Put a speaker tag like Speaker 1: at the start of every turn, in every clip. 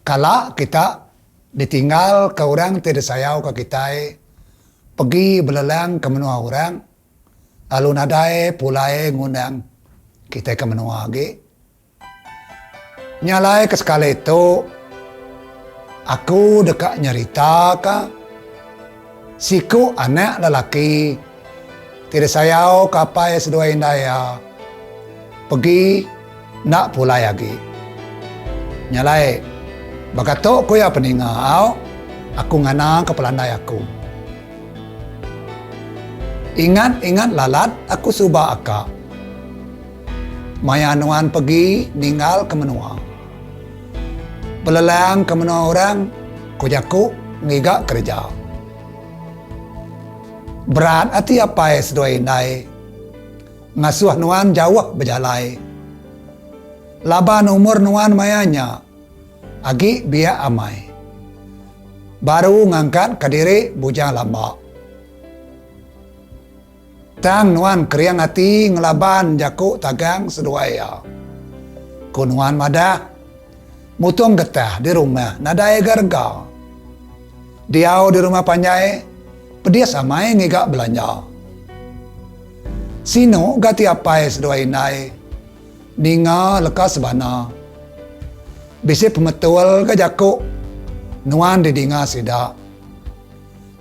Speaker 1: Kala kita ditinggalka orang ti disayauka kitai pegi belelang ke menua orang lalu nadai pulai ngundang kitai ke menua agi. Nya alai ke sekali tu aku deka nyeritaka siku anak lelaki ti disayauka apai seduai indai iya pegi enda pulai agi. Nya alai baka tu ku iya peninga au aku nganaka pelandai aku. Ingat ingat lalat aku suba aka. Maya nuan pegi ninggal ke menua. Belelang ke menua orang ku jaku ngiga kereja. Berat ati apai seduai indai ngasuh nuan jauh bejalai. Laban umur nuan maya nya agi biak amai. Baru ngangkat ka diri bujang lamba. Tang nuan kering ati ngelaban jaku tagang seduai iya. Ku nuan madah, mutung getah di rumah nadai ga rega. Diau di rumah panjai pedis amai ngiga belanja. Sinu ga ti apai seduai indai ninga leka sebana. Bisi pemetul ga jaku nuan didinga sida.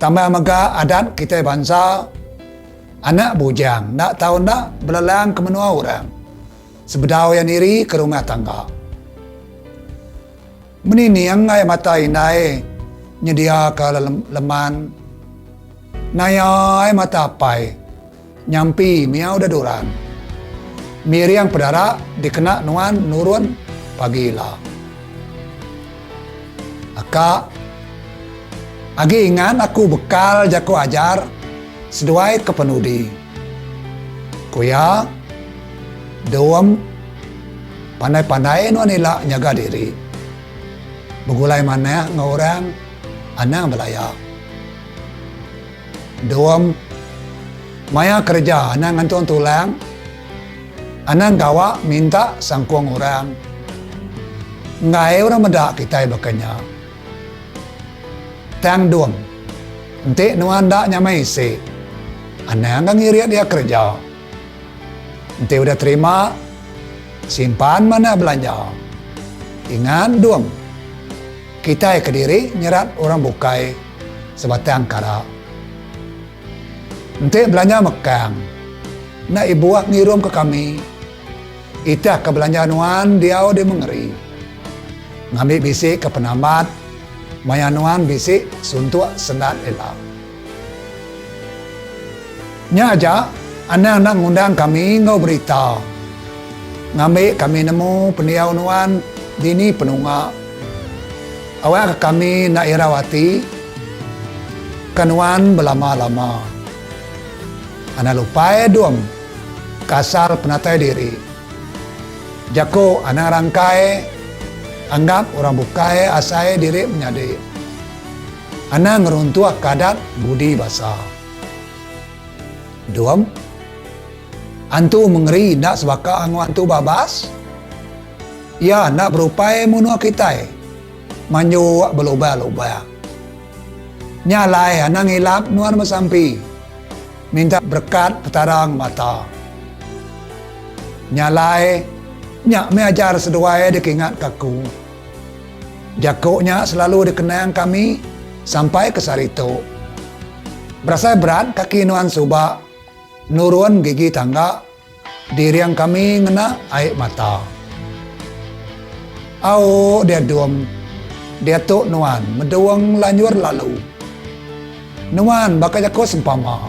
Speaker 1: Tambah mega adat kitai bansa anak bujang enda tau enda belelang ke menua orang sebedau iya niri ke rumah tangga. Menining ai mata indai nyediaka leman naya ai mata apai nyampi miau deduran. Miring pedara dikena nuan nurun pagi ila. Aka, agi ingat aku bekal jaku ajar seduai ke penudi. Ku iya, Dom, pandai-pandai nuan ila nyaga diri. Begulai manah enggau orang anang belaya. Dom, maya kereja anang ngantung tulang, anang gawa minta sangkung orang. Enggai orang meda kitai baka nya. Tang Dom, enti nuan enda nyamai isi, anang ga ngirit iya kereja. Enti udah terima, simpan manah belanja. Ingat Dom, kitai kediri nyerat orang bukai sebatang kara. Enti belanja mekang, enda ibuh ngirumka kami. Itah ke belanja nuan diau di mengeri. Ngambi bisi ke penambat maya nuan bisi suntuk sendat ila. Nya aja anang enda ngundang kami enggau berita. Ngambi kami nemu pendiau nuan dini penunga. Awakka kami enda irau ati ke nuan belama-lama. Anang lupai dum ke asal penatai diri. Jaku anang rangkai anggap orang bukai asai diri menyadi. Anang ngeruntuhka adat budi basa. Dum. Antu mengeri enda sebaka enggau antu babas. Iya enda berupai munuh kitai manjuk belubah-lubah. Nya alai anang ngilap nuan besampi minta berekat Petara ngemata. Nya alai nya meh ajar seduai dikingatka aku. Jaku nya selalu dikenang kami sampai ke sehari tu. Berasai berat kaki nuan suba nurun gigi tangga Diring kami ngena ai mata. Au dia dum, diatu nuan medung lanjur lalu. Nuan baka jaku sempama.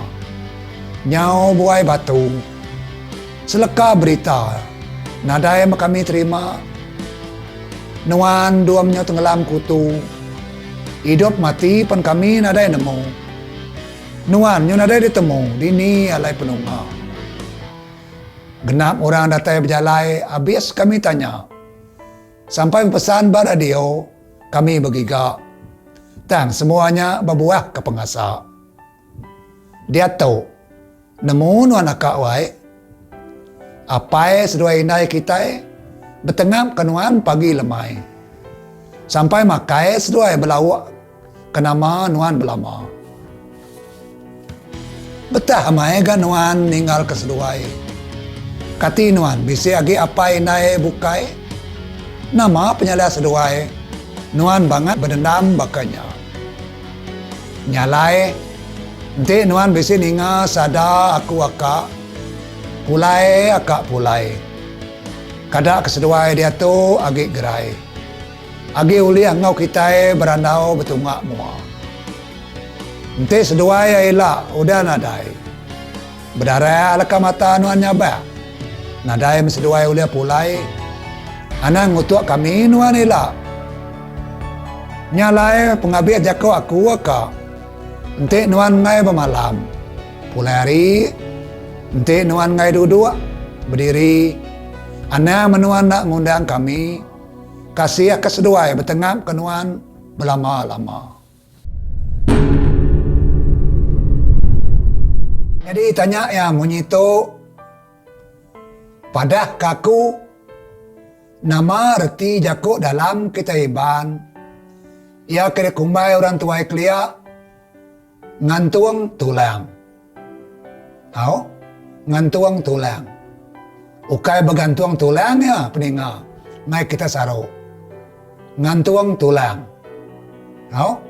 Speaker 1: Nyau buai batu. Seleka berita nadai meh kami terima. Nuan dum nyau tenggelam kutu. Idup mati pen kami nadai nemu. Nuan nyu nadai ditemu dini alai penunga. Genap orang datai bejalai abis kami tanya. Sampai bepesan ba radio kami begiga. Tang semua nya bebuah ke pengasa. Diatu nemu nuan aka wai. Apai seduai indai kitai betengap ke nuan pagi lemai. Sampai makai seduai belauk ke nama nuan belama. Betah amai ga nuan ninggal ke seduai. Kati nuan bisi agi apai indai bukai? Nama penyalah seduai nuan bangat bedendam baka nya? Nya alai, enti nuan bisi ninga sada aku aka, pulai aka pulai. Kada ke seduai diatu agi gerai. Agi ulih enggau kitai berandau betunga mua. Enti seduai iya ila udah nadai. Bedarah leka mata nuan nyabak. Nadai meh seduai ulih pulai. Anang ngutuk kami nuan ila. Nya alai pengabis jaku aku aka. Enti nuan enggai bemalam, pulai hari. Enti nuan enggai duduk, bediri. Anang meh nuan enda ngundang kami. Kasih ke seduai betengap ke nuan belama-lama. Nyadi tanya iya munyi tu, Padah ka aku nama reti jaku dalam kitai Iban iya ke dikumbai orang tuai kelia ngantung tulang. Au, ngantung tulang. Ukai begantung tulang iya peninga mai kita saru. Ngantung tulang. Au.